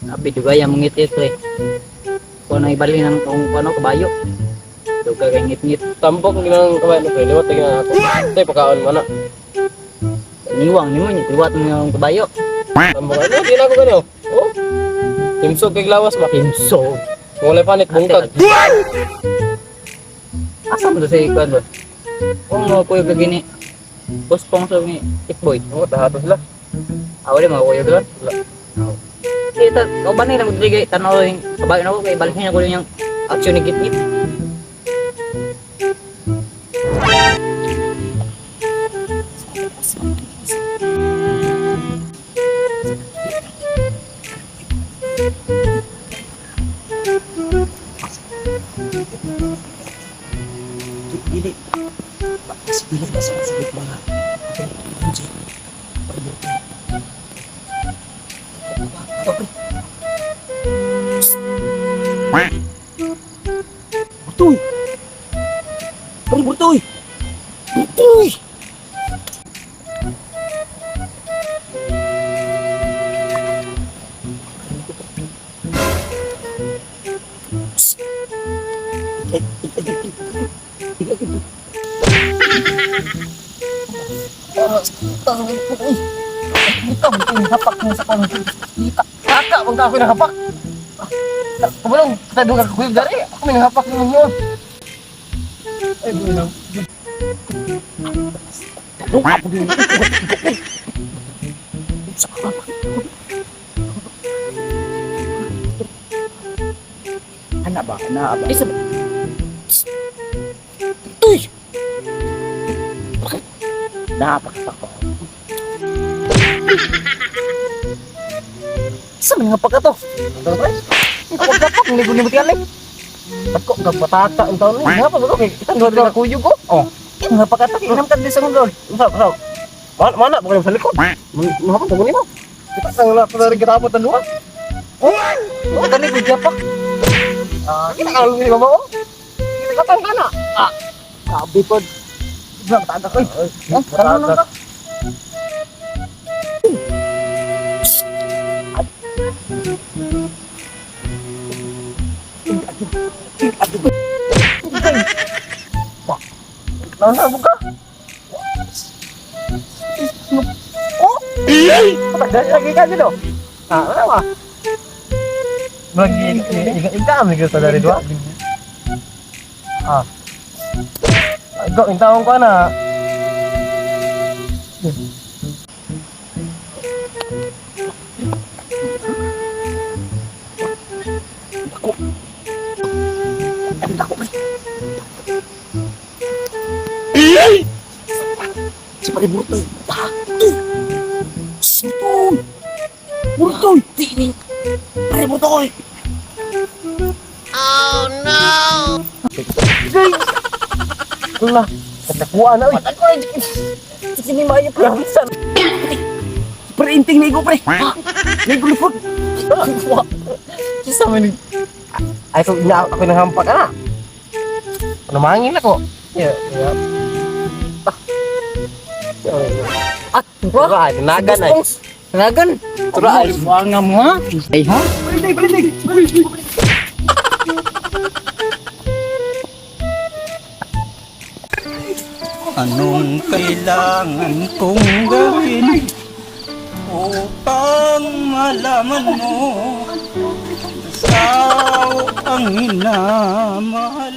Abi dugay ang ngit pre. Kung ano ibalhin ang kung ano kabayo. Dugay kay ngit-ngit. Tambok ang ginang kabayo no pre, liwat lagi na ako. Tay pagkaon mo na. Niwang nimo ni liwat mo ang kabayo. Tambok ano di na ako ganyo. Oh. Timsog kay lawas ba? Timsog. Kung walay panit bungkag. Asa mo to sa ikuan ba? Kung mga kuyog lagi ni Boss Pong sa ni Tikboy. Oh, tahato sila. Ah, wala mga kuyog doon. Wala. Kita, kauban nila mo diri kay tanaw yung kabayo na ko kay balhin na ko yung action ni Gitgit. Dili. Dili ba sa sabit mga Burtoy! Pre, Burtoy! Burtoy! Kaka, wag ako nakapak. Kabalong, kita doon kakuyog dari. Ako may nakapak ninyo. Ay, bulang. Ana ba? Ana ba? Ay, sa Tuy! Napakapak ko. Sa mga pagkato. Ano pre? Ako kapak, hindi ko nimot yan eh. Ako, kapatata ang taon ni. Nga pa ko kay kita doon kakuyog ko. Oh. Mga pagkato, inam ka din sa mundo. Sa sa. Mana mana bukan sa likod. Mga pa ko nimo. Kita sang na pa rin kita ang duha. Oh, Oh, kani ko japak. ah, kita ka ni mama oh. Kita katang kana. Ah, Sabi ko. bang taga ko. Eh, tara na ka. Naon na buka? Oh! Patagdali lagi ka dito. Ah, ano ba? Lagi iga iga sa dari dua. Ah. Ikaw, yung taong ko na. Si pare Burtoy. Ah! Tuy! Burtoy! Burtoy! Di ni. Pare Burtoy! Wala. Katakuan na, uy. Patag ko rin. Sini maayo pre. Bisan. Pre, inting na igo, pre. Ah! Naigo lupot. Sa man. Ay, so, ina, ako nang hampa ka na. Ano mangin ako? Yeah, yeah. Ah. At, bro. Tura, ay, tinagan ay. Tinagan. Tura, ay. Buanga mo ha. Ay ha. Anong kailangan kong gawin upang malaman mo ikaw ang minamahal?